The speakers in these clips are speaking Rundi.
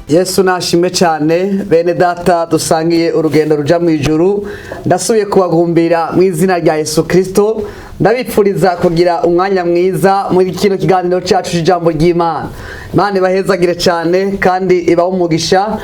Yesu nashimwe cyane. Bene data dusangiye urugendo ruja mu ijuru, ndasubiye kubagumbira mu izina rya Yesu Kristo. Ndabipfuriza kugira umwanya mwiza muri kino kiganiro cyacu cy'ijambo ry'Imana. Imana ibahezagire cyane kandi ibahe umugisha.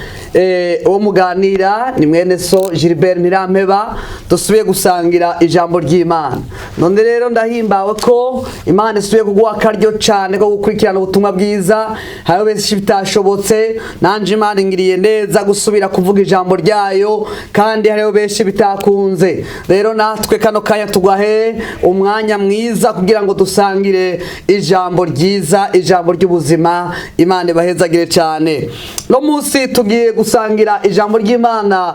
Uwo muganira ni mwene so Gilbert Ntirampeba, dusubiye gusangira ijambo ry'Imana. None rero ndahimbawe ko Imana isubiye kuguha akaryo cyane ko gukurikirana ubutumwa bwiza. Hariho benshi bitashobotse, nanje Imana ingiriye neza gusubira kuvuga ijambo ryayo, kandi hariho benshi bitakunze. Rero natwe kano kanya tugahe umwanya mwiza kugira ngo dusangire ijambo ryiza, ijambo ry'ubuzima. Imana ibahezagire cyane. No munsi tugiye gusangira ijambo ry'Imana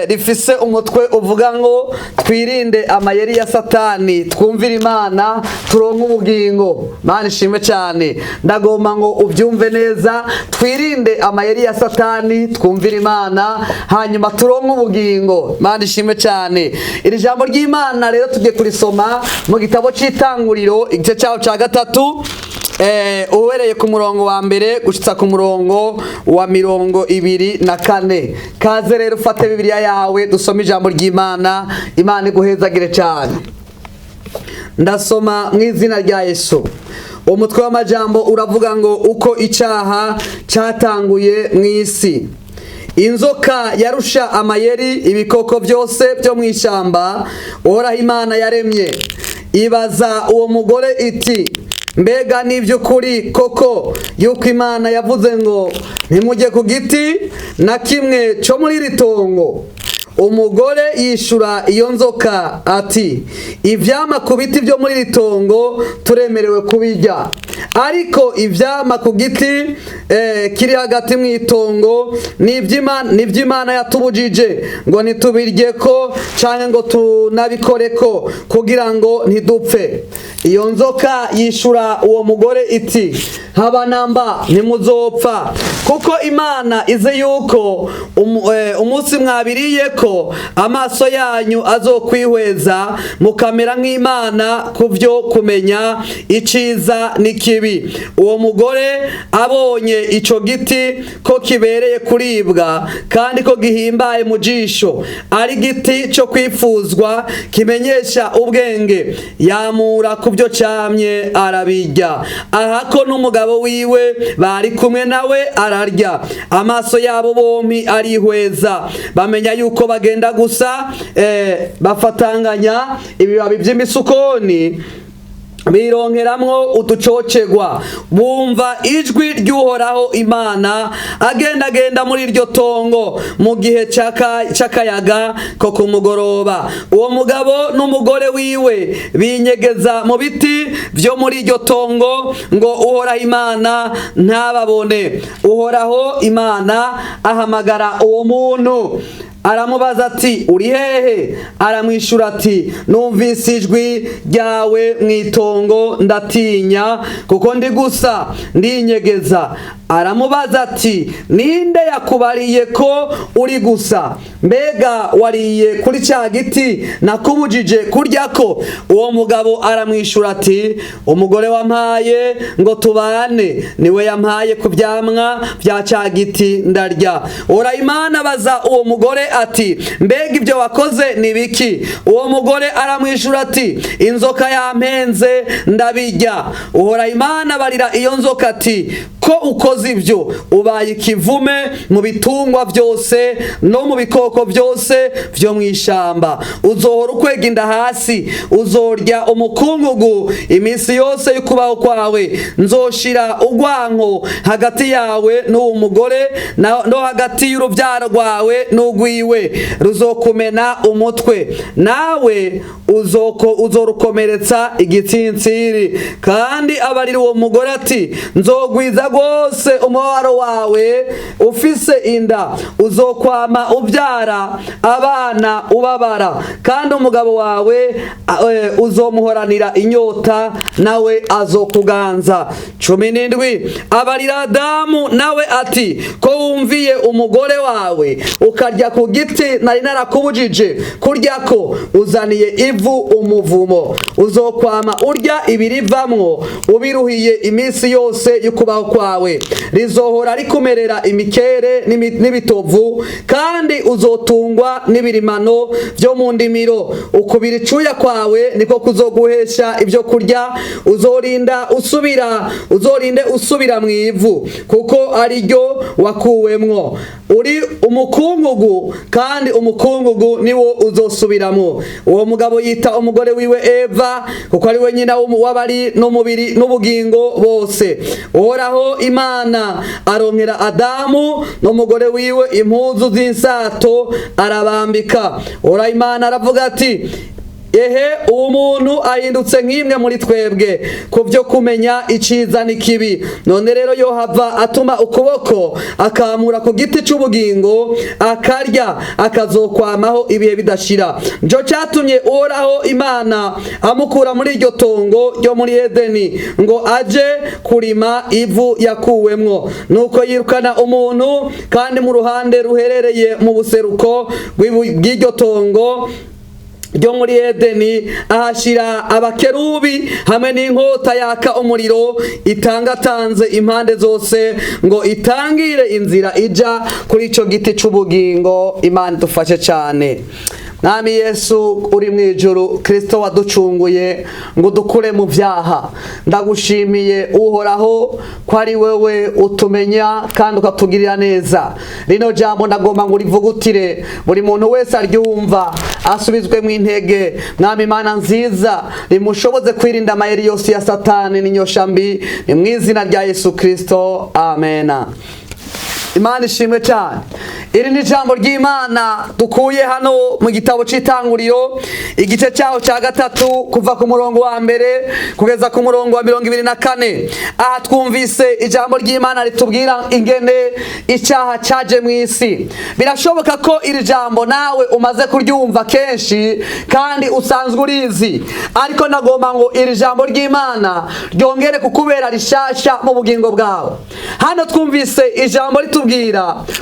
rifise umutwe uvuga ngo twirinde amayeri ya Satani, twumvire Imana, turonke ubugingo. Imana ishimwe cyane. Ndagomba ngo ubyumve neza: twirinde amayeri ya Satani, twumvire Imana, hanyuma turonke ubugingo. Imana ishimwe cyane. Iri jambo ry'Imana rero tugiye kurisoma mu gitabo cy'Itanguriro, igice cyaho cya 3, uhereye ku murongo wa 1 gushitsa ku murongo wa 24. Kaze rero ufate Bibiliya yawe, dusome ijambo ry'Imana. Imana iguhezagire cyane. Ndasoma mu izina rya Yesu. Umutwe w'amajambo uravuga ngo uko icyaha cyatanguye mu isi. Inzoka yarusha amayeri ibikoko byose byo mu ishyamba Uhoraho Imana yaremye. Ibaza uwo mugore iti: "Mbega n'iby'ukuri koko yuko Imana yavuze ngo ntimujye ku giti na kimwe cyo muri iri tongo?" Umugore yishura iyo nzoka ati: "Ivyama ku biti byo muri iri tongo turemerewe kubirya, ariko ivyama ku giti kiri hagati mu itongo n'ivy'Imana yatubujije ngo ntitubirye ko canke ngo tunabikoreko, kugira ngo ntidupfe." Iyo nzoka yishura uwo mugore iti: "Haba namba, ntimuzopfa, kuko Imana izi yuko umunsi mwabiriyeko amaso yanyu azokwihweza, mukamera nk'Imana ku byo kumenya iciza n'ikibi." Uwo mugore abonye ico giti ko kibereye kuribwa, kandi ko gihimbaye mu jisho, ari igiti cyo kwifuzwa kimenyesha ubwenge, yamura ku byo camye arabirya. Ahako n'umugabo wiwe bari kumwe nawe ararya. Amaso yabo bompi arihweza, bamenya yuko bagenda gusa, bafatanganya ibibabi by'imisukoni, bironkeramwo uducocegwa. Bumva ijwi ry'Uhoraho Imana agendagenda muri iryo tongo mu gihe c'akayaga ko ku mugoroba. Uwo mugabo n'umugore wiwe binyegeza mu biti vyo muri iryo tongo ngo Uhoraho Imana ntababone. Uhoraho Imana ahamagara uwo muntu, aramubaza ati: "Uri hehe?" Aramwishura ati: "Numvise ijwi ryawe mu itongo, ndatinya, kuko ndi gusa, ndinyegeza." Aramubaza ati: "Ninde yakubariye ko uri gusa? Mbega wariye kuri cya giti nakubujije kurya ko?" Uwo mugabo aramwishura ati: "Umugore wampaye ngo tubane niwe yampaye ku byamwa bya cya giti, ndarya." Imana abaza uwo mugore ati: "Mbega ibyo wakoze ni biki?" Uwo mugore aramwishura ati: "Inzoka yampenze, ndabirya." Uhora Imana barira iyo nzoka ati: "Ko ukoze ibyo, ubaye ikivume mu bitungwa byose no mu bikoko byose byo mu ishamba. Uzohora ukwega inda hasi, uzorya umukungugu iminsi yose y'ukubaho kwawe. Nzoshira urwanko hagati yawe n'uwo mugore, no hagati y'urubyaro rwawe n'urwiwe. Ruzokumena umutwe, nawe uzorukomeretsa igitsintsiri." Kandi abarira uwo mugore ati: "Nzogwiza rwose umubabaro wawe ufise inda, uzokwama ubyara abana ubabara, kandi umugabo wawe uzomuhoranira inyota, nawe azokuganza." 17. Abarira Adamu nawe ati: "Ko wumviye umugore wawe, ukarya ku giti nari narakubujije kurya ko, uzaniye ivu umuvumo. Uzokwama urya ibirivamwo ubiruhiye iminsi yose y'ukubaho kwawe." kwawe. Rizohora rikumerera imikere n'ibitovu, kandi uzotungwa n'ibirimano byo mu ndimiro. Ukubira icuya kwawe niko kuzoguhesha ibyo kurya. Uzorinde usubira mu ivu, kuko ari ryo wakuwemwo. Uri umukungugu, kandi umukungugu niwo uzosubiramo. Uwo mugabo yita umugore wiwe Eva, kuko ari we nyina w'abari n'umubiri n'ubugingo bose. Uhoraho Imana aronkera Adamu n'umugore wiwe impuzu z'insato, arabambika. Uhoraho Imana aravuga ati: "Ehe, uwo muntu ahindutse nk'imwe muri twebwe ku byo kumenya iciza n'ikibi. None rero yohava atuma ukuboko akamura ku giti c'ubugingo, akarya, akazokwamaho ibihe bidashira." Nico catumye Uhoraho Imana amukura muri iryo tongo ryo muri Edeni ngo aje kurima ivu yakuwemwo. Nuko yirukana umuntu, kandi mu ruhande ruherereye mu buseruko bw'iryo tongo ryo muri Edeni ahashyira abakerubi hamwe n'inkota yaka umuriro itangatanze impande zose, ngo itangire inzira ija kuri ico giti c'ubugingo. Imana idufashe cyane. Mwami Yesu uri mu ijuru, Kristo waducunguye ngo dukure mu byaha, ndagushimiye Uhoraho ko ari wewe utumenya kandi ukatugirira neza. Rino jambo ndagomba ngo urivugutire buri muntu wese aryumva asubizwe mu intege. Mwami Imana nziza, rimushoboze kwirinda amayeri yose ya Satani n'inyosha mbi. Ni mu izina rya Yesu Kristo, amena. Imana ishimwe cyane. Iri ni ijambo ry'Imana dukuye hano mu gitabo c'Itanguriro, igice cyaho cya 3, kuva ku murongo wa 1 kugeza ku murongo wa 24. Aha twumvise ijambo ry'Imana ritubwira ingene icyaha cyaje mu isi. Birashoboka ko iri jambo nawe umaze kuryumva kenshi kandi usanzwe urizi, ariko nagomba ngo iri jambo ry'Imana ryongere kukubera rishasha mu bugingo bwawe. Hano twumvise ijambo ritubwira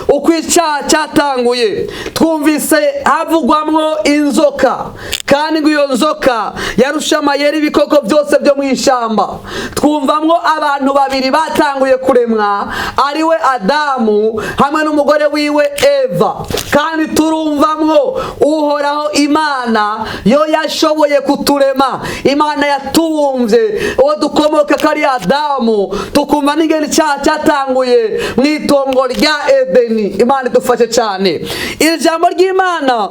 uko icyaha cyatanguye. Twumvise havugwamwo inzoka, kandi ngo iyo nzoka yarusha amayeri ibikoko byose byo mu ishyamba. Twumvamwo abantu babiri batanguye kuremwa, ariwe Adamu hamwe n'umugore wiwe Eva. Kandi turumvamwo Uhoraho Imana yo yashoboye kuturema, Imana yatubumbye, uwo dukomoka ko ari Adamu. Tukumva n'ingene icyaha cyatanguye mu itongo rya Edeni. Imana idufashe cyane. Iri jambo ry'Imana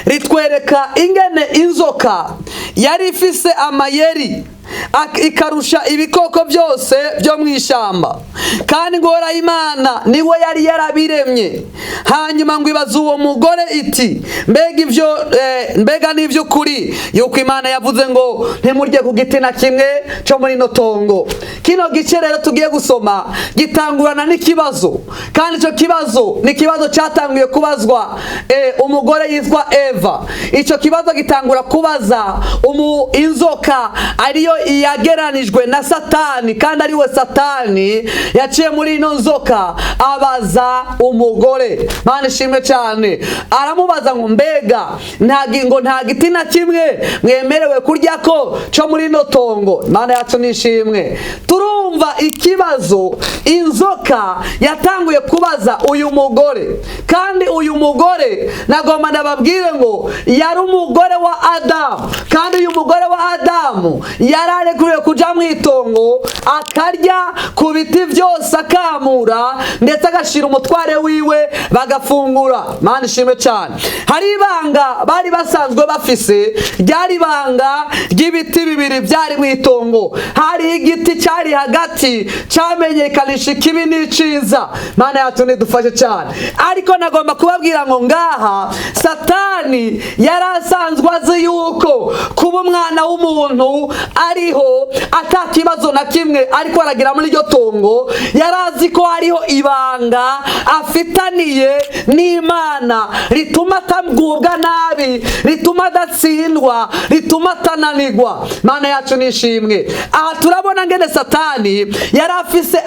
ritwereka ingene inzoka yari ifise amayeri, ikarusha ibikoko byose byo mu ishyamba, kandi ngo Uhoraho Imana niwe yari yarabiremye. Hanyuma ngo ibaze uwo mugore iti: "Mbega ibyo mbega n'iby'ukuri yuko Imana yavuze ngo ntimurye ku giti na kimwe cyo muri ino tongo?" Kino gice rero tugiye gusoma gitangurana n'ikibazo, kandi icyo kibazo ni ikibazo cyatanguye kubazwa umugore yitwa Eva. Icyo kibazo gitangura kubaza inzoka, ariyo yageranijwe na Satani, kandi ariwe Satani yaciye muri ino nzoka abaza umugore. Mana ishimwe cyane. Aramubaza ngo: "Mbega ngo nta giti na kimwe mwemerewe kurya ko cyo muri ino tongo?" Mana yacu nishimwe. Turumva ikibazo inzoka yatanguye kubaza uyu mugore, kandi uyu mugore nagomba ndababwire ngo yari umugore wa Adamu, kandi uyu mugore wa Adamu yari arekuriwe kuja mu itongo akarya ku biti byose, akamura, ndetse agashira umutware wiwe bagafungura. Mana ishimwe cyane. Hari ibanga bari basanzwe bafise, ryari ibanga ry'ibiti bibiri byari mu itongo. Hari igiti cyari hagati cyamenyekanisha ikibi n'iciza. Mana yacu nidufashe cyane. Ariko nagomba kubabwira ngo ngaha Satani yari asanzwe azi yuko kuba umwana w'umuntu ariho ata kibazo na kimwe ariko aragira muri iryo tongo, yari azi ko hariho ibanga afitaniye n'Imana rituma atagubwa nabi, rituma adatsindwa, rituma atananirwa. Mana yacu nishimwe. Aha turabona ngene Satani yari afise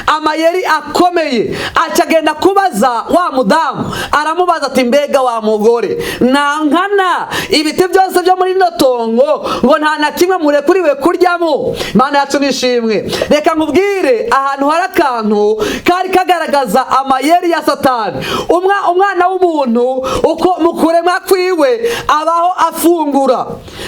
amayeri akomeye. Acagenda kubaza wa mudamu, aramubaza ati: "Mbega wa mugore, nankana ibiti byose byo muri rino tongo ngo nta na kimwe murekuriwe kurya?" kuryamo. Imana yacu nishimwe. Reka nkubwire ahantu hari akantu kari kagaragaza amayeri ya Satani. Umwana w'umuntu uko mu kuremwa kwiwe abaho afungura,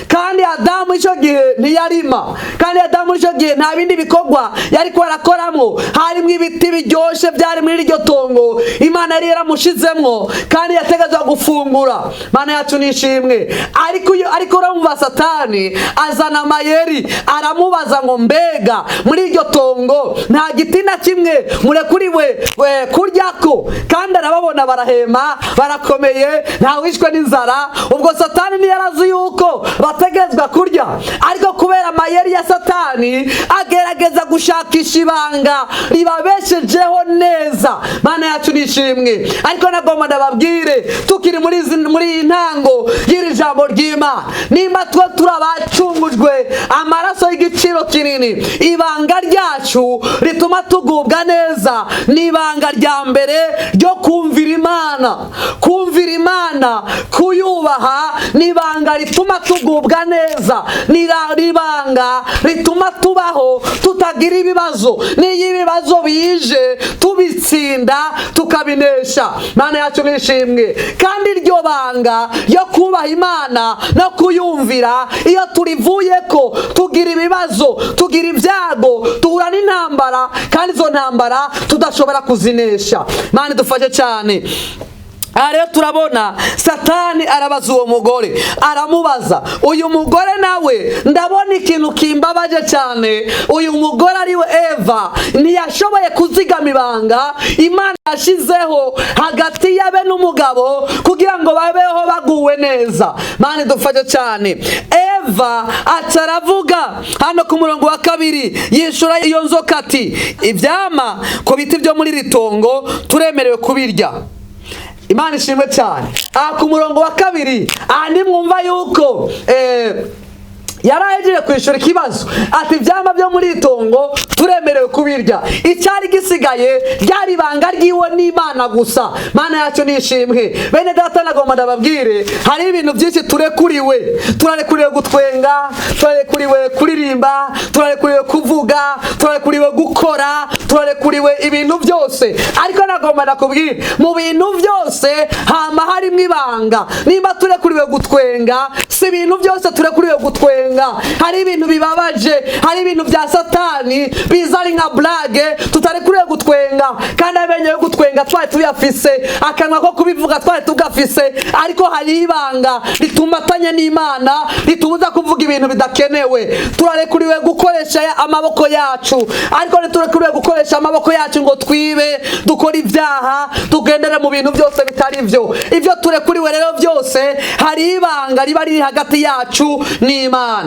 kandi Adamu icyo gihe ntiyarima, kandi Adamu icyo gihe nta bindi bikorwa yari ko arakoramo. Harimo ibiti biryoshye byari muri iryo tongo Imana yari yaramushizemwo, kandi yategetswe gufungura. Imana yacu nishimwe. Ariko urumva Satani azana amayeri, aramubaza ngo mbega muri iryo tongo nta giti na kimwe murekuriwe kuryako? Kandi arababona barahema, barakomeye, nta wishwe n'inzara. Ubwo Satani ntiyarazi yuko bategetswe kurya, ariko kubera amayeri ya Satani agerageza gushakisha ibanga ribabeshejeho neza. Mana yacu nishimwe. Ariko nagomba ndababwire, tukiri muri iyi ntango y'iri jambo ry'Imana, nimba twe turabacungujwe amaraso y'igiciro kinini, ibanga ryacu rituma tugubwa neza ni ibanga rya mbere ryo kumvira Imana. Kumvira Imana, kuyubaha, ni ibanga rituma tugubwa neza, ni ibanga rituma tubaho tutagira ibibazo, n'iyo ibibazo bije tubitsinda tukabinesha. Mana yacu nishimwe. Kandi iryo banga ryo kubaha Imana no kuyumvira, iyo turivuyeko tugira ibibazo, tugira ibyago, duhura n'intambara, kandi izo ntambara tudashobora kuzinesha. Mana idufashe cyane. Aha rero turabona Satani arabaza uwo mugore, aramubaza. Uyu mugore nawe ndabona ikintu kimbabaje cyane. Uyu mugore ariwe Eva ntiyashoboye kuzigama ibanga Imana yashizeho hagati yabe n'umugabo kugira ngo babeho baguwe neza. Mana idufashe cyane. Eva aca aravuga hano ku murongo wa 2, yishura iyo nzoka ati ivyama ku biti byo muri iri tongo turemerewe kubirya. Imana ishimwe cyane. Aha ku murongo wa 2, aha nimwumva yuko yarahejeje kwishura ikibazo ati ivyama byo muri itongo turemerewe kubirya. Icyari gisigaye ryari ibanga ryiwe n'Imana gusa. Mana yacu nishimwe. Bene data, nagomba ndababwire, hari ibintu byinshi turekuriwe. Turarekuriwe gutwenga, turarekuriwe kuririmba, turarekuriwe kuvuga, turarekuriwe gukora, turarekuriwe ibintu byose. Ariko nagomba ndakubwire, mu bintu byose hama harimo ibanga. Nimba turekuriwe gutwenga, si ibintu byose turekuriwe gutwenga. Hari ibintu bibabaje, hari ibintu bya Satani biza ari nka blague tutarekuriwe gutwenga, kandi amenyo yo gutwenga twari tuyafise, akanwa ko kubivuga twari tugafise, ariko hari ibanga ritumatanye n'Imana ritubuza kuvuga ibintu bidakenewe. Turarekuriwe gukoresha amaboko yacu, ariko ntiturekuriwe gukoresha amaboko yacu ngo twibe, dukore ibyaha, tugendere mu bintu byose bitari byo. Ibyo turekuriwe rero byose hari ibanga riba riri hagati yacu n'Imana.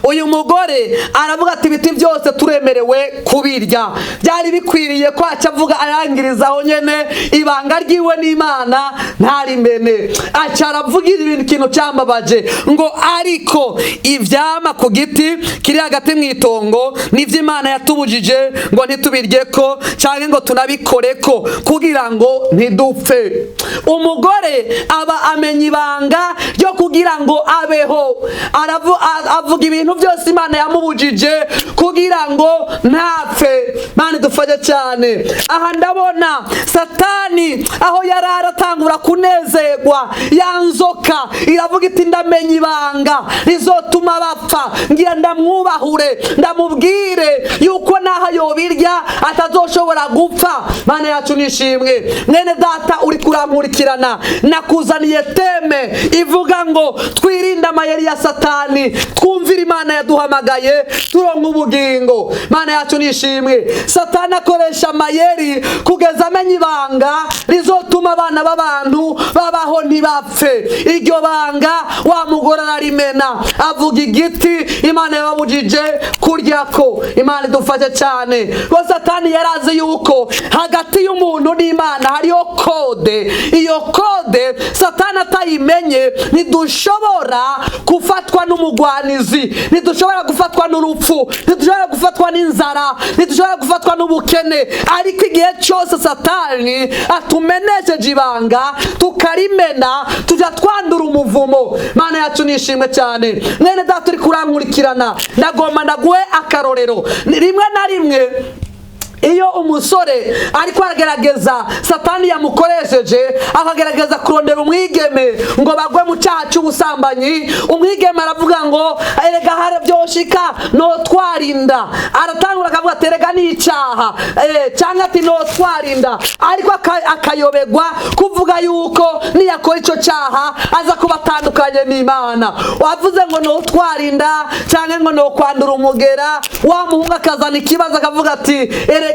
Uyu mugore aravuga ati ibiti byose turemerewe kubirya. Byari bikwiriye ko aca avuga arangirizaho nyene ibanga ryiwe n'Imana ntarimene. Aca aravuga ibintu kintu cyambabaje ngo ariko ivyama ku giti kiri hagati mu itongo nivyo Imana yatubujije ngo ntitubiryeko canke ngo tunabikoreko kugira ngo ntidupfe. Umugore aba amenya ibanga ryo kugira ngo abeho. Avuga ibintu byose Imana yamubujije kugira ngo ntapfe. Mana idufashe cyane. Aha ndabona Satani aho yari aratangura kunezerwa, ya nzoka iravuga iti ndamenya ibanga rizotuma bapfa, ngira ndamwubahure, ndamubwire yuko naho yobirya atazoshobora gupfa. Mana yacu nishimwe. Mwene data uri kurankurikirana, nakuzaniye thème ivuga ngo twirinde amayeri ya Satani, twumvire Imana yaduhamagaye, turonka ubugingo. Mana yacu nishimwe. Satani akoresha amayeri kugeza amenya ibanga rizotuma abana b'abantu babaho ntibapfe. Iryo banga wa mugore ararimena, avuga igiti Imana yababujije kuryako. Imana idufashe cyane. Ko Satani Satani yarazi yuko hagati y'umuntu n'Imana hariho code. Iyo code Satani atayimenye, ntidushobora gufatwa n'umugwanizi, ntidushobora gufatwa n'urupfu, ntidushobora gufatwa n'inzara, ntidushobora gufatwa n'ubukene. Ariko igihe cyose Satani atumenesheje ibanga tukarimena, tujya twandura umuvumo. Mana yacu nishimwe cyane. Mwene data uri kurankurikirana, ndagomba ndaguhe akarorero. Rimwe na rimwe iyo umusore ariko aragerageza, Satani yamukoresheje, akagerageza kurondera umwigeme ngo bagwe mu cyaha cy'ubusambanyi, umwigeme aravuga ngo erega hari byoshika notwarinda. Aratangura akavuga ati erega ni icyaha, cyangwa ati notwarinda, ariko akayobegwa kuvuga yuko niyakora icyo cyaha aza kuba atandukanye n'Imana. Wavuze ngo notwarinda cyangwa ngo nokwandura umugera, wa muhungu akazana ikibazo akavuga ati erega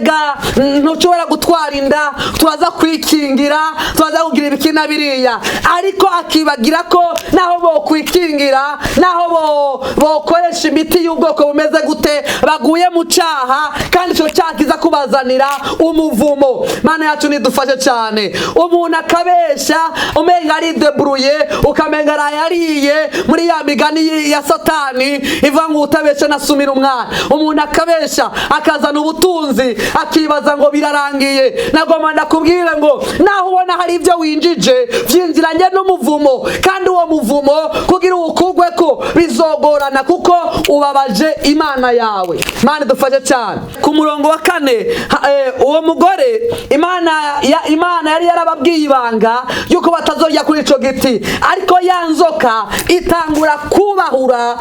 ntushobora gutwara inda, turaza kwikingira, turaza kugira ibiki na biriya. Ariko akibagira ko naho bokwikingira, naho bokoresha imiti y'ubwoko bumeze gute, baguye mu cyaha, kandi icyo cyaha kiza kubazanira umuvumo. Mana yacu nidufashe cyane. Umuntu akabesha umenga arideburuye, ukamenga arayariye muri ya migani ya Satani ivuga ngo utabesha nasumira umwana. Umuntu akabesha akazana ubutunzi, akibaza ngo birarangiye. Nagomba ndakubwire ngo naho ubona hari ibyo winjije, byinjiranye n'umuvumo, kandi uwo muvumo kugira uwukugwe ko bizogorana, kuko ubabaje Imana yawe. Imana idufashe cyane. Ku murongo wa 4, uwo mugore Imana yari yarababwiye ibanga yuko batazorya kuri ico giti, ariko ya nzoka itangura kubahura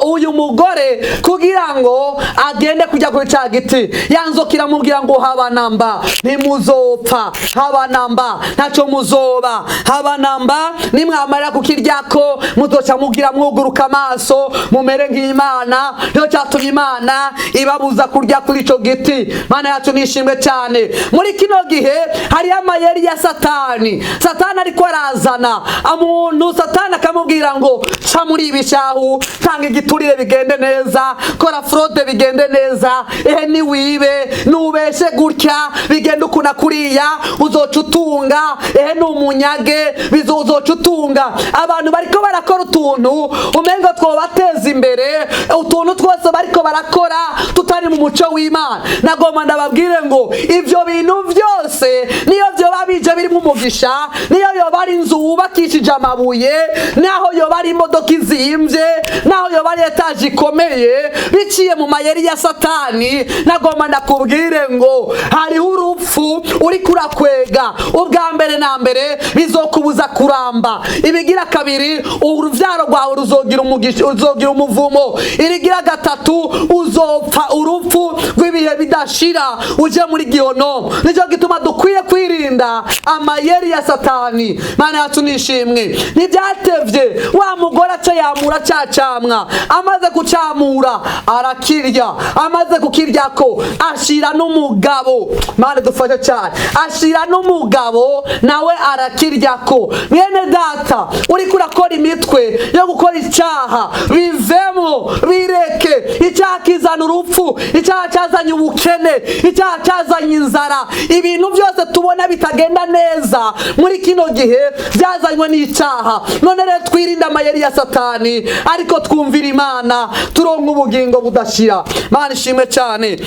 uyu mugore kugira ngo agende kujya kuri ca giti. Ya nzoka iramubwira ngo haba namba ntimuzopfa, haba namba ntacyo muzoba, haba namba nimwamara kukiryako muzoca mugira mwuguruka amaso mumere nk'Imana. Niyo cyatumye Imana ibabuza kurya kuri ico giti. Mana yacu nishimwe cyane. Muri kino gihe hari amayeri ya Satani. Satani ariko arazana umuntu, Satani akamubwira ngo ca muri ibishahu, tanga igiturire bigende neza, kora fraude bigende neza, ehe niwibe, nubeshe gutya bigende ukuna kuriya uzoca utunga, ehe numunyage uzoca utunga. Abantu bariko barakora utuntu umengo twobateza imbere, utuntu twose bariko barakora tutari mu muco w'Imana. Nagomba ndababwire ngo ivyo bintu byose niyo vyoba bije birimo umugisha, niyo yoba ari inzu wubakishije amabuye, naho yoba ari imodoka izimvye, naho yoba ari etaje ikomeye, biciye mu mayeri ya Satani, nagomba ndakubwire ngo hariho urupfu uri kurakwega. Ubwa mbere na mbere bizokubuza kuramba, ibigira kabiri uruvyaro rwawe ruzogira umugisha, uzogira umuvumo, irigira gatatu uzopfa urupfu rw'ibihe bidashira, uje muri gihono. Nicyo gituma dukwiye kwirinda amayeri ya Satani. Mana yacu nishimwe. Ntibyatevye wa mugore aca yamura ca camwa, amaze kucamura arakirya, amaze kukiryako ashira n'umugabo. Mana dufashe cyane. Ashira n'umugabo nawe arakiryako. Mwene data uriko urakora imitwe yo gukora icyaha, bivemo, bireke. Icyaha kizana urupfu, icyaha cyazanye ubukene, icyaha cyazanye inzara. Ibintu byose tubona bitagenda neza muri kino gihe byazanywe n'icyaha. None rero twirinde amayeri ya Satani, ariko twumvira Imana turonka ubugingo budashira. Mana ishimwe cyane.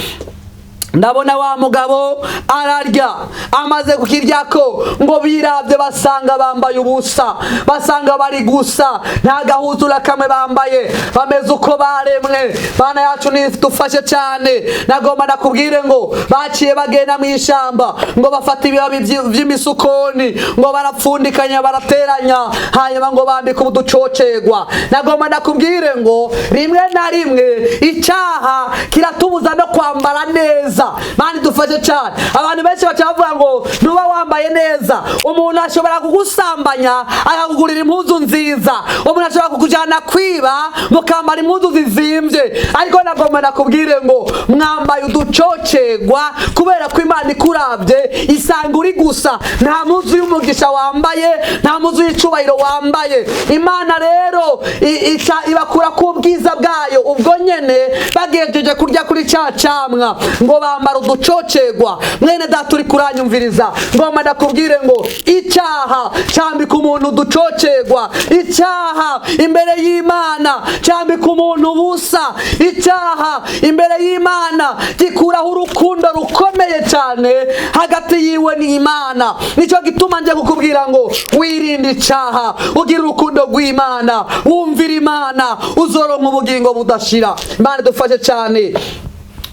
Ndabona wa mugabo ararya, amaze kukiryako ngo biravye basanga bambaye ubusa, basanga bari gusa, nta gahuzu na kamwe bambaye, bameze uko baremwe. Bana yacu nidufashe cyane. Nagomba ndakubwire ngo baciye bagenda mu ishamba ngo bafata ibibabi vy'imisukoni, ngo barapfundikanya barateranya, hanyuma ngo bambike uducocegwa. Nagomba ndakubwire ngo rimwe na rimwe icyaha kiratubuza no kwambara neza. Mani dufashe cyane. Abantu benshi baca bavuga ngo ntuba wambaye neza. Umuntu ashobora kugusambanya akakugurira impuzu nziza, umuntu ashobora kukujyana kwiba mukambara impuzu zizimvye, ariko nagomba Nagomba nakubwire ngo mwambaye uducocegwa kubera ko Imana ikuravye isanga uri gusa, nta muzu y'umugisha wambaye, nta muzu y'icubahiro wambaye. Imana rero ica ibakura ku bwiza bwayo. Ubwo nyene bagejeje kurya kuri ca camwa, ngo bambara uducocegwa. Mwene data uri kuranyumviriza, ngomba ndakubwire ngo icyaha cambika umuntu uducocegwa. Icyaha imbere y'Imana cambika umuntu ubusa. Icyaha imbere y'Imana gikuraho urukundo rukomeye cyane hagati yiwe n'Imana. Nicyo gituma nje kukubwira ngo wirinde icyaha, ugire urukundo rw'Imana, wumvire Imana, uzoronka ubugingo budashira. Imana idufashe cyane.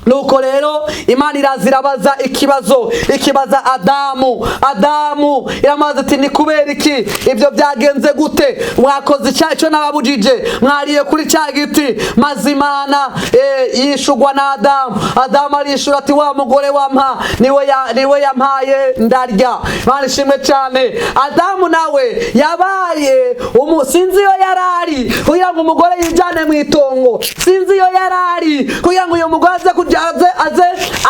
Nuko rero Imana iraza irabaza ikibazo, ikibaza Adamu. Adamu iramubaza ati: "Ni kubera iki? Ibyo byagenze gute? Mwakoze icyaha, icyo nababujije, mwariye kuri cya giti?" Maze Imana yishugwa na Adamu. Adamu arishura ati: "Wa mugore wampa niwe yampaye ndarya." Imana ishimwe cyane. Adamu nawe yabaye sinzi iyo yarari kugira ngo umugore yijane mu itongo, sinzi iyo yarari kugira ngo uyu mugore aze kujya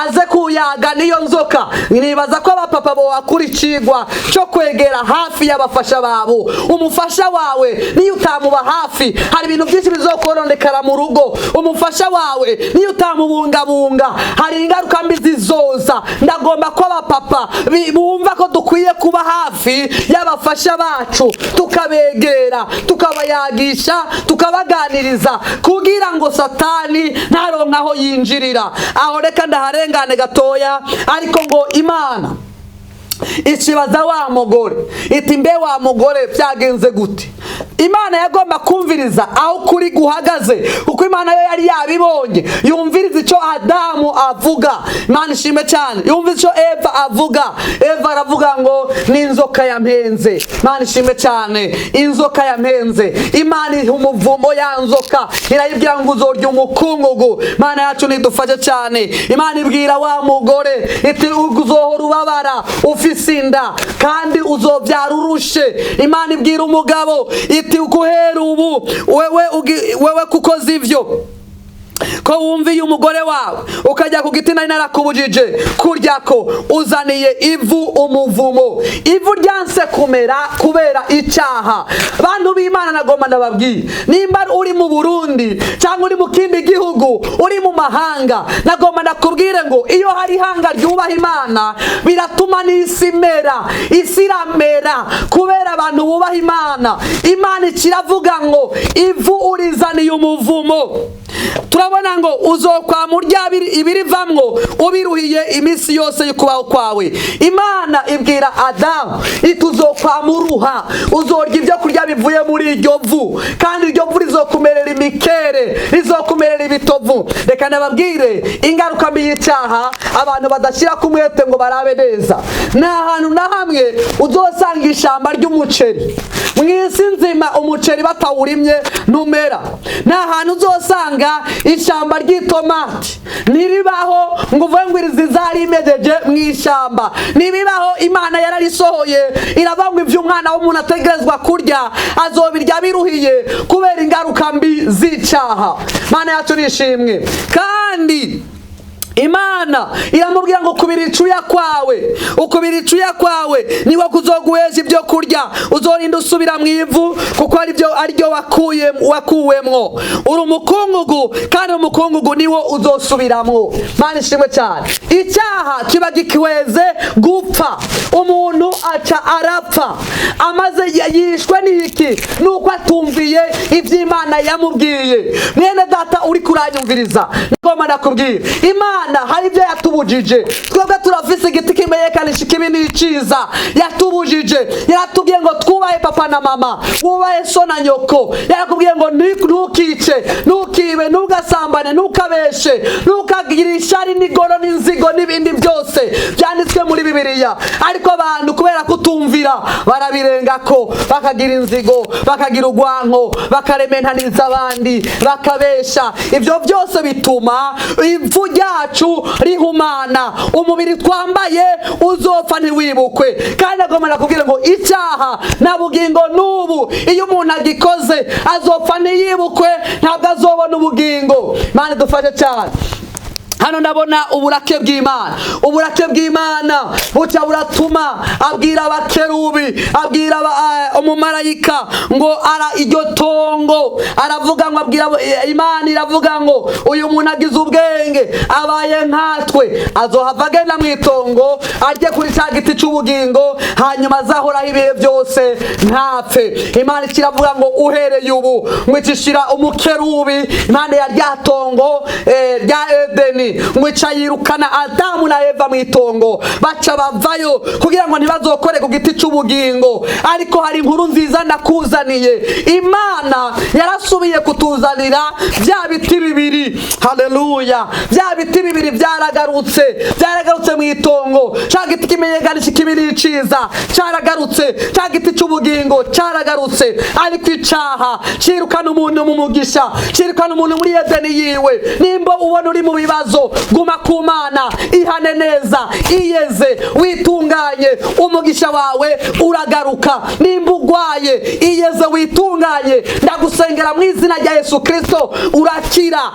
aze kuyaga niyo nzoka. Nibaza ko abapapa bowakura icigwa cyo kwegera hafi y'abafasha babo. Umufasha wawe niyo utamuba hafi, hari ibintu byinshi bizokononekara mu rugo. Umufasha wawe niyo utamubungabunga, hari ingaruka mbi zizoza. Ndagomba ko abapapa bumva ko dukwiye kuba hafi y'abafasha bacu, tukabegera, tukabayagisha, tukabaganiriza, kugira ngo Satani ntaronke aho yinjirira. Aho reka ndaharengane gatoya. Ariko ngo Imana ikibaza wa mugore iti: "Mbe wa mugore, byagenze gute?" Imana yagomba kumviriza aho kuri guhagaze, kuko Imana yo yari yabibonye. Yumviriza icyo Adamu avuga. Imana ishimwe cyane. Yumviriza icyo Eva avuga. Eva aravuga ngo: "N'inzoka yampenze." Imana ishimwe cyane. Inzoka yampenze. Imana iha umuvumo ya nzoka, irayibwira ngo: "Uzorya umukungugu." Imana yacu nidufashe cyane. Imana ibwira wa mugore iti: "Uzohora ubabara ufise inda, kandi uzobyara urushe." Imana ibwira umugabo iti: "Guhera ubu wewe kukoze ivyo, ko wumviye umugore wawe ukajya ku giti nari narakubujije kurya, ko uzaniye ivu umuvumo." Ivu ryanse kumera kubera icyaha. Bantu b'Imana, nagomba ndababwiye, nimba uri mu Burundi cyangwa uri mu kindi gihugu, uri mu mahanga, nagomba ndakubwire ngo iyo hari ihanga ryubaha Imana, biratuma n'isi imera. Isi iramera kubera abantu bubaha Imana. Imana ikiravuga ngo: "Ivu urizaniye umuvumo." Turabona ngo uzokwama urya ibirivamwo ubiruhiye iminsi yose y'ukubaho kwawe. Imana ibwira Adamu iti: "Uzokwama uruha, uzorya ibyo kurya bivuye muri iryo vu, kandi iryo vu rizokumerera imikere, rizokumerera ibitovu." Reka nababwire ingaruka mbi y'icyaha abantu badashyira ku mwete ngo barabe neza. Nta hantu na hamwe uzosanga ishyamba ry'umuceri mu isi nzima. Umuceri batawurimye ntumera. Nta hantu uzosanga ishyamba ry'itomati, ntiribaho, ngo uvuge ngo iri zarimejeje mu ishyamba. Ntibibaho. Imana yararisohoye, iravuga ngo ibyo umwana w'umuntu ategerezwa kurya azobirya biruhiye, kubera ingaruka mbi z'icyaha. Imana yacu nishimwe. Kandi Imana iramubwira ngo: "Kubira icuya kwawe, ukubira icuya kwawe niwo kuzoguhesha ibyo kurya. Uzorinda usubira mu ivu, kuko aribyo ariryo wakuye wakuwemwo. Uri umukungugu, kandi umukungugu niwo uzosubiramwo." Mana ishimwe cyane. Icyaha kiba gikweze gupfa. Umuntu aca arapfa amaze yishwe n'iki? Nuko atumviye iby'Imana yamubwiye. Mwene data uri kuranyumviriza, ngomba ndakubwira, Imana hari ibyo yatubujije. Twebwe turafise igiti kimenyekanisha ikibi n'iciza yatubujije. Yaratubwiye ngo twubahe papa na mama, wubahe so na nyoko. Yarakubwiye ngo ntukice, ntukibe, ntugasambane, ntukabeshe, ntukagire ishari n'igoro n'inzigo n'ibindi byose byanditswe muri Bibiliya. Ariko abantu kubera kutumvira barabirengako, bakagira inzigo, bakagira urwanko, bakarementaniriza abandi, bakabesha. Ibyo byose bituma ivu ryacu. ryacu rihumana, umubiri twambaye uzopfa ntiwibukwe. Kandi agomba nakubwira ngo icyaha nta bugingo n'ubu, iyo umuntu agikoze azopfa ntiyibukwe, ntabwo azobona ubugingo. Imana idufashe cyane. Hano ndabona uburake bw'Imana, uburake bw'Imana buca buratuma abwira abakerubi, abwira umumarayika ngo ara iryo tongo, aravuga ngo abwira Imana iravuga ngo uyu muntu agize ubwenge abaye nkatwe, azohava agenda mu itongo ajye kuri cya giti cy'ubugingo, hanyuma azahoraho ibihe byose ntapfe. Imana ikiravuga ngo uhereye ubu ngo ikishira umukerubi impande ya rya tongo rya Edeni, ngo ica yirukana Adamu na Eva mu itongo, baca bavayo kugira ngo ntibazokore ku giti cy'ubugingo. Ariko hari inkuru nziza ndakuzaniye, Imana yarasubiye kutuzanira bya biti bibiri. Haleluya! Bya biti bibiri byaragarutse, byaragarutse mu itongo. Cya giti kimenyekanisha ikibi n'iciza cyaragarutse, cya giti cy'ubugingo cyaragarutse. Ariko icaha cirukana umuntu mu mugisha, cirukana umuntu muri Edeni yiwe. Nimba ubona uri mu bibazo, guma ku Mana, ihane neza, iyeze, witunganye, umugisha wawe uragaruka. Nimba ugwaye, iyeze, witunganye, ndagusengera mu izina rya Yesu Kristo, urakira,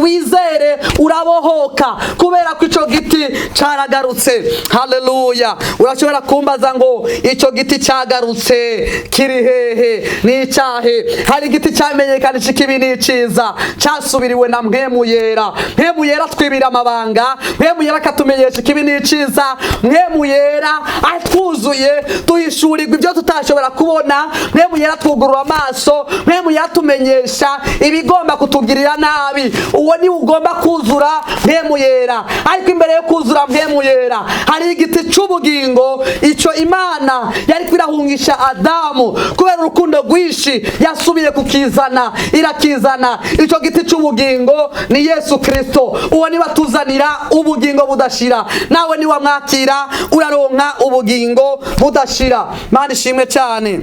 wizere, urabohoka, kubera ko ico giti caragarutse. Haleluya! Urashobora kumbaza ngo ico giti cagarutse kiri hehe? Ni icahe? Hari igiti cyamenyekanisha ikibi n'iciza, casubiriwe na Mpwemu Yera. Mpwemu Yera twibira amabanga, Mpwemu Yera akatumenyesha ikibi n'iciza, Mpwemu Yera atwuzuye duhishurirwa ibyo tutashobora kubona, Mpwemu Yera twugurura amaso, Mpwemu Yera atumenyesha ibigomba kutugirira nabi. Uwo ni ugomba kuzura Mpwemu Yera. Ariko imbere yo kuzura Mpwemu Yera hari igiti c'ubugingo, ico Imana yari kwirahungisha Adamu, kubera urukundo rwinshi yasubiye kukizana, irakizana. Ico giti c'ubugingo ni Yesu Kristo. Uwo niwe atuzanira ubugingo budashira. Nawe niwamwakira uraronka ubugingo budashira. Mana ishimwe cyane.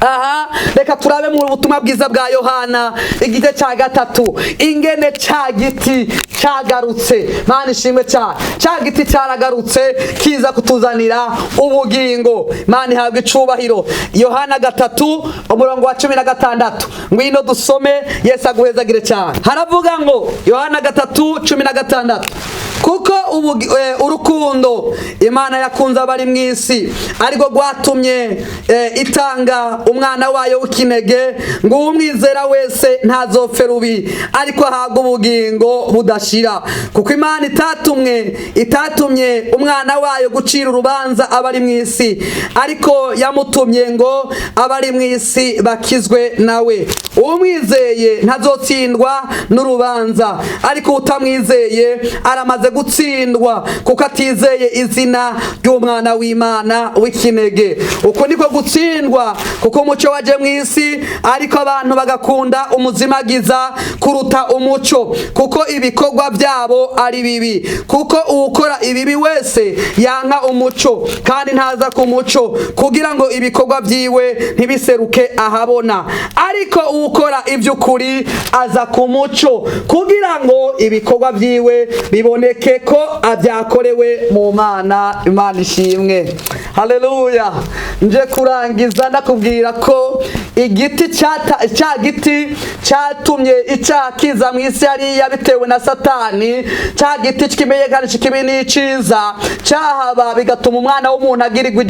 Aha reka turabe mu butumwa bwiza bwa Yohana igice cya 3, ingene cya giti cyagarutse. Mana ishimwe cyane, cya giti cyaragarutse kiza kutuzanira ubugingo. Mana ihabwa icubahiro. Yohana 3 umurongo wa 16, ngwino dusome, Yesu aguhezagire cyane. Haravuga ngo Yohana 3:16, kuko urukundo Imana yakunze abari mu isi ariko rwatumye itanga umwana wayo w'ikinege, ngo umwizera wese ntazopfe rubi, ariko ahabwe ubugingo budashira. Kuko Imana itatumye umwana wayo gucira urubanza abari mu isi, ariko yamutumye ngo abari mu isi bakizwe nawe. Umwizeye ntazotsindwa n'urubanza, ariko utamwizeye aramaze gutsindwa, kuko atizeye izina ry'umwana w'Imana w'ikinege. Uko niko gutsindwa, kuko umuco waje mu isi, ariko abantu bagakunda umuzimagiza kuruta umuco, kuko ibikorwa byabo ari bibi. Kuko uwukora ibibi wese yanka umuco, kandi ntaza ku muco, kugira ngo ibikorwa byiwe ntibiseruke ahabona. Ariko uwukora iby'ukuri aza ku muco, kugira ngo ibikorwa byiwe biboneke ko abyakorewe mu Mana. Imana ishimwe. Haleluya! Nje kurangiza ndakubwira ko igiti cya giti cyatumye icyaha kiza mu isi hariya bitewe na Satani, cya giti kimenyekanisha ikibi n'iciza cyahaba bigatuma umwana w'umuntu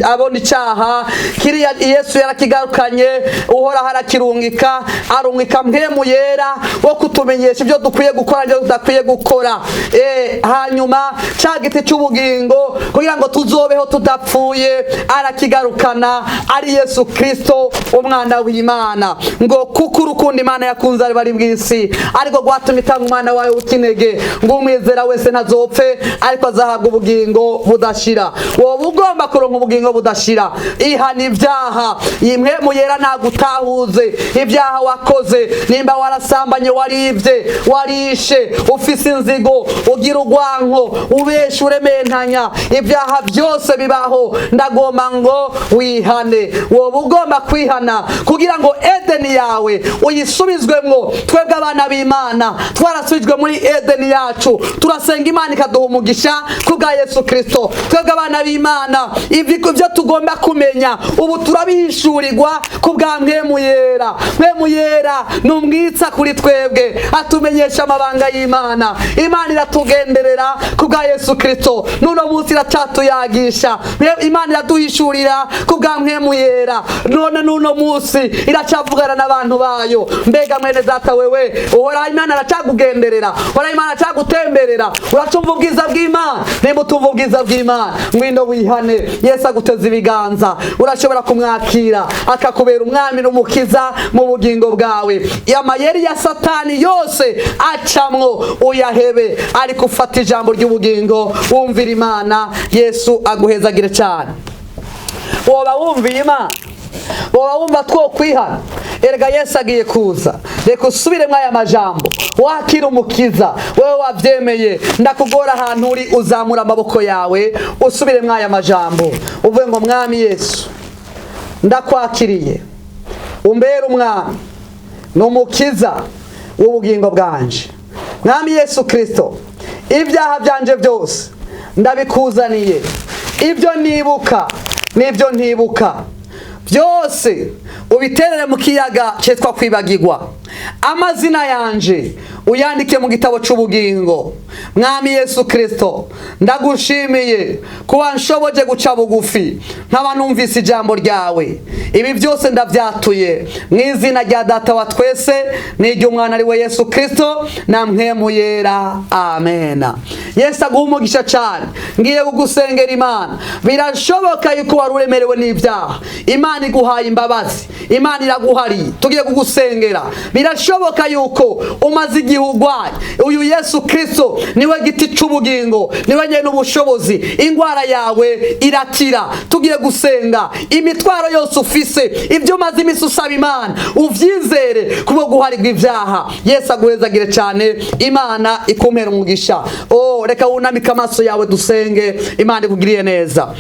abona icyaha, kiriya Yesu yarakigarukanye, Uhoraho arakirungika, arungika Mpwemu Yera wo kutumenyesha ibyo dukwiye gukora n'ibyo tudakwiye gukora. Hanyuma cya giti cy'ubugingo kugira ngo tuzobeho tudapfuye arakigarukana, ari Yesu Kristo umwana w'Imana. Ngo kuko urukundo Imana yakunze abari mu isi ariko rwatumye itanga umwana wayo w'ikinege, ngo umwizera wese ntazopfe, ariko azahabwa ubugingo budashira. Wowe ugomba kuronka ubugingo budashira, ihana ibyaha, Mpwemu Yera ntagutahuze ibyaha wakoze. Nimba warasambanye, waribye, warishe, ufise inzigo, ugira urwanko, ubesha, urementanya, ibyaha byose bibaho, ndagomba ngo wihane. Wowe ugomba kwihana kugira kugira ngo Edeni yawe uyisubizwemwo. Twebwe abana b'Imana twarasubijwe muri Edeni yacu, turasenga Imana ikaduha umugisha kubwa Yesu Kristo. Twebwe abana b'Imana ibyo tugomba kumenya ubu turabihishurirwa kubwa Mpwemu Yera. Mpwemu Yera ni umwitsa kuri twebwe, atumenyesha amabanga y'Imana. Imana iratugenderera kubwa Yesu Kristo, n'uno munsi iracatuyagisha. Imana iraduhishurira kubwa Mpwemu Yera, none n'uno munsi iracavugana n'abantu bayo. Mbega mwene data, wewe uhora Imana aracakugenderera, uhora Imana aracagutemberera, uracumva ubwiza bw'Imana? Nimba utumva ubwiza bw'Imana, ngwino wihane. Yesu aguteze ibiganza, urashobora kumwakira akakubera umwami n'umukiza mu bugingo bwawe. Amayeri ya Satani yose acamwo uyahebe, ariko ufata ijambo ry'ubugingo, wumvira Imana. Yesu aguhezagire cyane. Woba wumviye Imana? Woba wumva twokwihana? Erega Yesu agiye kuza. Reka usubiremo aya majambo, wakira umukiza. Wewe wabyemeye, ndakugora ahantu uri uzamura amaboko yawe, usubiremo aya majambo, uvuge ngo: "Mwami Yesu, ndakwakiriye, umbere umwami n'umukiza w'ubugingo bwanje. Mwami Yesu Kirisito, ibyaha byanje byose ndabikuzaniye, ibyo nibuka n'ibyo ntibuka byose ubiterere mu kiyaga cyitwa kwibagirwa. Amazina yanje uyandike mu gitabo cy'ubugingo. Mwami Yesu Kirisito, ndagushimiye kuba nshoboje guca bugufi nkaba numvise ijambo ryawe. Ibi byose ndabyatuye mu izina rya Data wa twese n'iry'Umwana ari we Yesu Kirisito na Mpwemu Yera. Amena." Yesu aguha umugisha cyane. Ngiye kugusengera Imana. Birashoboka yuko wari uremerewe n'ibyaha, Imana iguhaye imbabazi, Imana iraguhariye. Tugiye kugusengera. Birashoboka yuko umaze igihe urwaye, uyu Yesu Kirisito niwe giti cy'ubugingo, niwe nyene ubushobozi, indwara yawe irakira. Tugiye gusenga. Imitwaro yose ufise, ibyo umaze iminsi usaba Imana, uvyizere kubwo guharirwa ibyaha. Yesu aguhezagire cyane, Imana ikumpera umugisha. Oh, reka wunamike amaso yawe dusenge. Imana ikugiriye neza.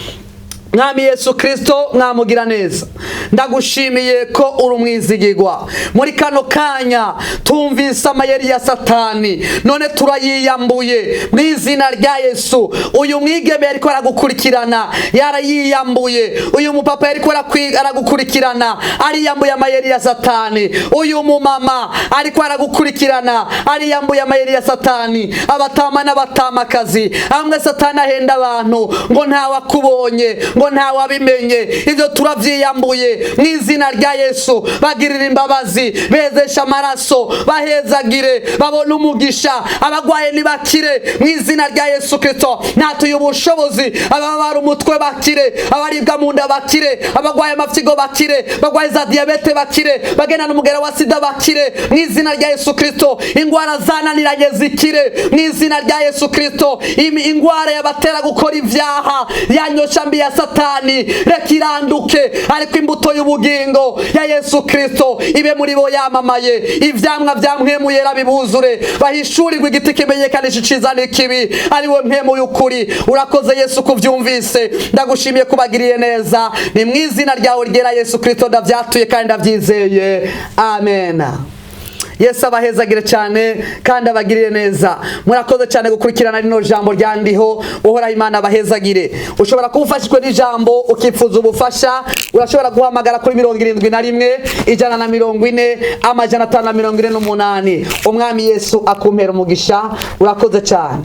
Mwami Yesu Kristo, mwamugira neza, ndagushimiye ko uri umwizigirwa. Muri kano kanya tumvise amayeri ya Satani, none turayiyambuye mu izina rya Yesu. Uyu mwigeme yariko aragukurikirana yarayiyambuye, uyu mupapa yariko aragukurikirana ariyambuye amayeri ya Satani, uyu mumama ariko aragukurikirana ariyambuye amayeri ya Satani, abatama n'abatamakazi, amwe Satani ahenda abantu ngo ntawakubonye, ngo ntawabimenye, ibyo turabyiyambuye mu izina rya Yesu. Bagirira imbabazi, bezesha amaraso, bahezagire, babone umugisha. Abagwaye ntibakire mu izina rya Yesu Kristo. Natuye ubushobozi, ababara umutwe bakire, abaribwa mu nda bakire, abagwaye amafyigo bakire, bagwaye za diyabete bakire, bagenda n'umugera wa sida bakire mu izina rya Yesu Kristo. Ingwara zananiranye zikire mu izina rya Yesu Kristo. Ingwara yabatera gukora ibyaha, yanyosha mbi ya Satani, reka iranduke, ariko imbuto y'ubugingo ya Yesu Kristo ibe muri bo yamamaye. Ivyamwa vya Mpwemu Yera bibuzure, bahishurirwe igiti kimenyekanisha iciza n'ikibi, ari we Mpwemu y'ukuri. Urakoze Yesu kuvyumvise, ndagushimiye kubagiriye neza. Ni mu izina ryawe ryera Yesu Kristo ndavyatuye kandi ndavyizeye, amen. Yesu abahezagire cyane kandi abagirire neza. Murakoze cyane gukurikirana rino jambo ryandiho. Uhoraho Imana abahezagire. Ushobora kuba ufashijwe n'ijambo ukifuza ubufasha, urashobora guhamagara kuri 71 140 548. Umwami Yesu akumpera umugisha. Urakoze cyane.